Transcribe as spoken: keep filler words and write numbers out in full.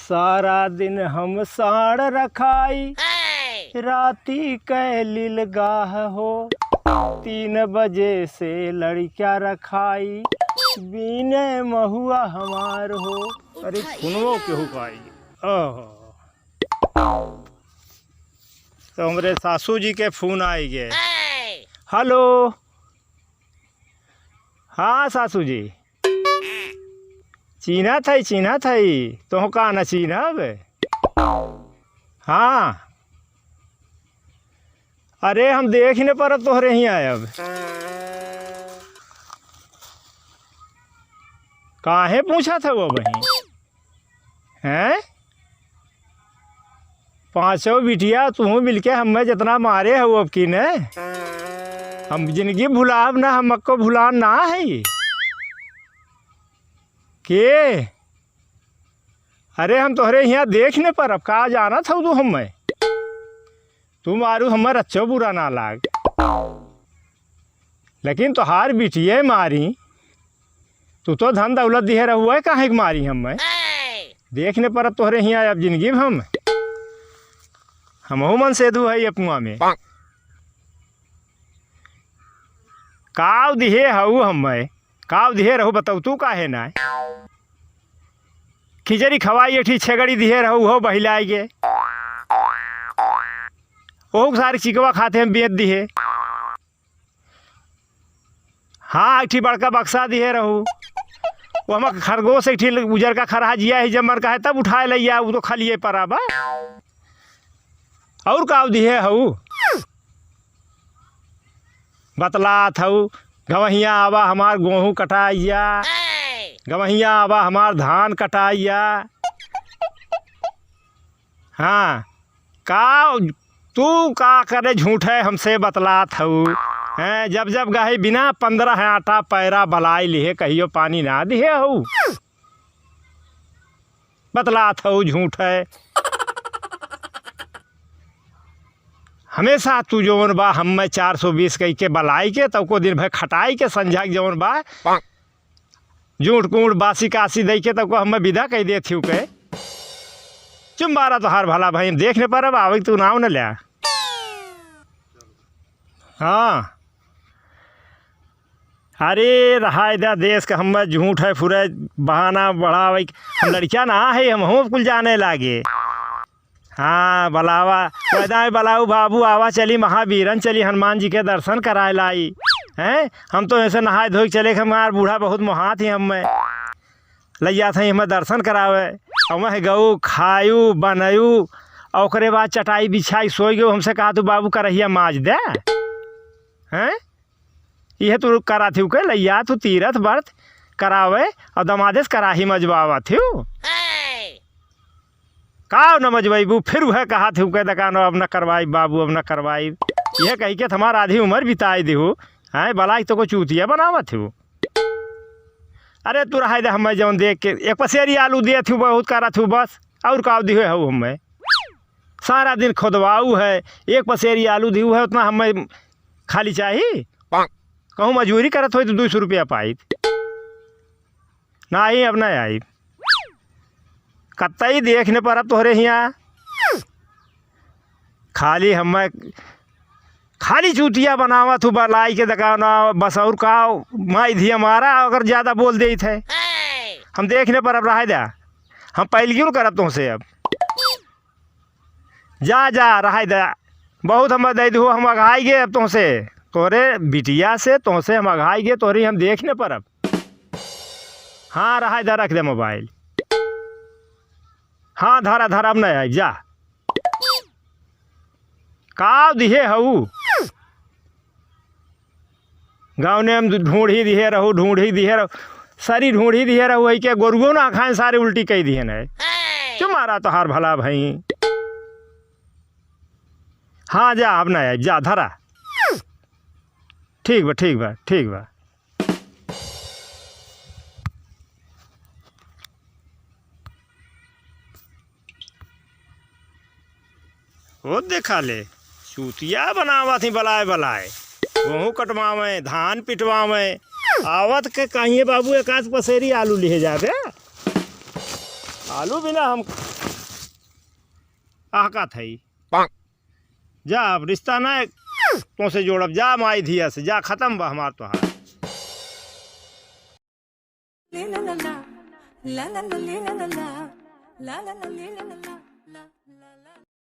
सारा दिन हम साँड़ रखाई, राती कै लीलगाह हो। तीन बजे से लड़िका रखाई, बीने महुआ हमार हो। अरे, फोनवो केहू का आई। ओहो। तो हमरे सासू जी के फोन आई गे। हेलो। हाँ सासू जी। चीन्हत हई, चीन्हत हई, तोह का न चीन्हब? हाँ। अरे, हम देख ही न परब तोहरे हियाँ अब। काहे पूछत हऊ अबहीं? हैं? पाँचों बिटिया तुहूँ मिलके हम्मे जितना मारे हऊ अब की ने, हम जिनगी भुलाब ना, हम अक्को भुलान ना हई। के? अरे हम तोहरे हियाँ देख न परब, का जानत हऊ तू हम्मे? तू मारू हम्मे रच्चो बुरा ना लाग। लेकिन तोहार बिटिये मारी, तू तो धन दौलत दिहे रहुए, काहे के मारी हम्मे? देख न परब तोहरे हियाँ अब जिनगी में हम। हमहू मन सेधु हई अपुआ में। काव दिहे हऊ हम्मे? काव दिहे रहू, बतौतू काहे नाय? खिचड़ी खवाई, एक ठी छेगड़ी दिहे रहू, उहो बहिलाइ गे। ओहू के सारे चिकवा खाते हम बेच दिहे। हाँ, एक ठी बड़का बक्सा दिहे रहू। वो हम खरगोश एक ठी उजर का खरहा जिया ही जमर का है, तब उठाए लइया, वो तो खलिए परा बा। और काव दिहे हऊ? बतलात हऊ, गवहिया आवा हमार गोहूँ कटाइया, गवहिया आवा हमार धान कटाइया। हाँ, का तू का करे झूठे हमसे बतलात हऊ? हैं, जब जब गहे बिना पन्द्रह आटा पैरा बलाई लिहे, कहियो पानी ना दिहे हऊ। बतलात हऊ झूठे। हमेशा तू जौन बा हम्मे चार सौ बीस कइ के बलाई के, तब को दिन भर खटाई के, संझा के जौन बा झूठ कूठ बासी कासी दइ के तब को हम्मे विदा कइ देत हिउ के। चुप मारा तोहार भला भई, हम देख न परब, आवे तू नाव न ल्या। हाँ। अरे रहाय दा देश का, हम्मे झूठे फुरे बहाना बढ़ावे। हम लड़किया ना है, हम हो कुल जाने लागे। हाँ, बलावा, पैदा है बलाऊ बाबू, आवा चली महावीरन चली, हनुमान जी के दर्शन कराए लाई। हैं? हम तो ऐसे नहाए धोए के चले, हमार बूढ़ा बहुत मोहात ही हम्मे। लइया था हमें दर्शन करावे। अउहे गऊ, खायू, बनयू, और ओकरे बाद चटाई बिछाई सोई गऊ। हमसे कहा तू बाबू करहिया माज दे। हैं? इहे तू करा थिउ के लइया तू तीरथ बर्त करावे और दमादे से कराही मजवावा थिउ। का न मजवाइबू? फिर उहे कहा थिउ के दुकान अब न करवाई बाबू, अब न करवाई। इहे कही के हमार आधी उम्र बिताई दिहू। हैं, बलाई तो को चूतिया बनावा थिउ। अरे तू रहाय दे, हमें जौन देख के एक पसेरी आलू दिए थिउ, बहुत करा थिउ बस, और का दिहे हऊ हमें? सारा दिन खोदवाऊ है, एक पसेरी आलू दिहू है, उतना हमें खाली चाही। कहूँ मजूरी करत होई तो दुई सौ रुपया पाइत। नाही, अब ना आई। कतई देख न परब तोहरे हियाँ। खाली हमें, खाली चूतिया बनावत हू बलाई के दुकान, बस और का, माई धिया मारा अगर ज्यादा बोल देइत है। हम देख न परब, रहाय द्या। हम पहलगियो न करब तोहसे अब। जा, जा, रहाय द्या। बहुत हम दे दू, हम अघाई गे अब तोहसे। तोहरे बिटिया से, तोहसे हम अघाई गे, तोहरी हम देख न परब। हाँ, रहाय द्या, रख दे मोबाइल। हाँ, धरा, धरा, अब न आई, जा। का दिहे हऊ? गाँव ने हम ढूंढी दिहे रहू, ढूंढी दिहे रहू, सारी ढूंढी दिहे रहू, है के गोरुओ ना खाएं, सारे उल्टी कही दिहे न। चुप मारा तोहार भला भई। हाँ, जा, अब ना आइब, जा, धरा। ठीक बा, ठीक बा, ठीक बा। हो देखा ले, चूतिया बनावत ही बलाए बलाए, गोहूँ कटवावे, धान पिटवावे, आवत के कहिए बाबू एक आध पसेरी आलू लिहे जाबे। आलू बिना हम अहका थई। जा, अब रिश्ता ना तोसे जोड़ब, जा माई धिया से, जा, खतम बा हमार तोहार।